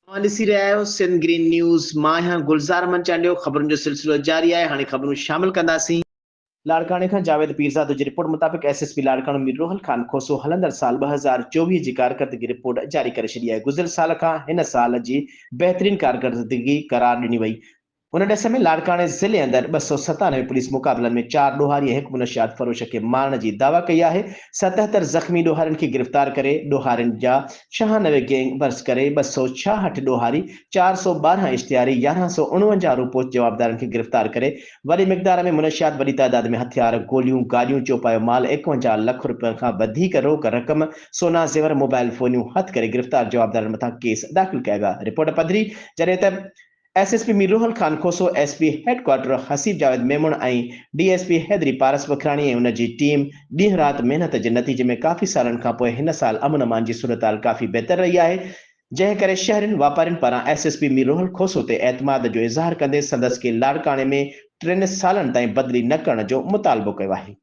اوهان ڏسي رهيا آهيو سنڌ گرين نيوز، مان آهيان گلزار احمد چانڊيو، خبرن جو سلسلو جاري آهي، هاڻي خبرون شامل ڪنداسين. لاڙڪاڻي کان جاويد پيرزادو جي رپورٽ مطابق S S P Larkana Mir Rohal Khan Khoso هلندڙ سال 2024 جي ڪارڪردگي رپورٽ جاري ڪري ڇڏي آهي، گذريل سال کان هن سال جي بهترين ڪارڪردگي قرار ڏني وئي، ان ڏس ۾ لاڙڪاڻي ضلعي اندر 297 پوليس مقابلن ۾ چار ڏوهاري ۽ هڪ منشيات فروش کي مارڻ جي دعويٰ ڪئي آهي، 77 زخمي ڏوهارين کي گرفتار ڪري ڏوهارين جا 96 گينگ برسٽ ڪري 266 ڏوهاري، 412 اشتهاري، 1149 روپوش جوابدارن کي گرفتار ڪري وڏي مقدار ۾ منشيات، وڏي تعداد ۾ هٿيار، گوليون، گاڏيون، چوپايو مال، 51 لک روپين کان وڌيڪ روڪ رقم، سونا زيور، موبائل فونيون هٿ ڪري گرفتار جوابدارن مٿان ڪيس داخل ڪيا ويا، رپورٽ پڌري، جڏهن ته S S P Mir Rohal Khan Khoso, S P headquarter Haseeb Javed Memon ۽ D S P Haideri Paras Bakhrani ۽ ان جي ٽيم ڏينهن رات محنت جي نتيجي ۾ ڪافي سالن کانپوء هن سال امن امان جي صورتحال ڪافي بهتر رهي آهي جنهن ڪري شهرين واپارين پاران S S P Mir Rohal Khoso تي اعتماد جو اظهار ڪندي سندس کي لاڙڪاڻي ۾ ٽن سالن تائين بدلي نه ڪرڻ جو مطالبو ڪيو آهي.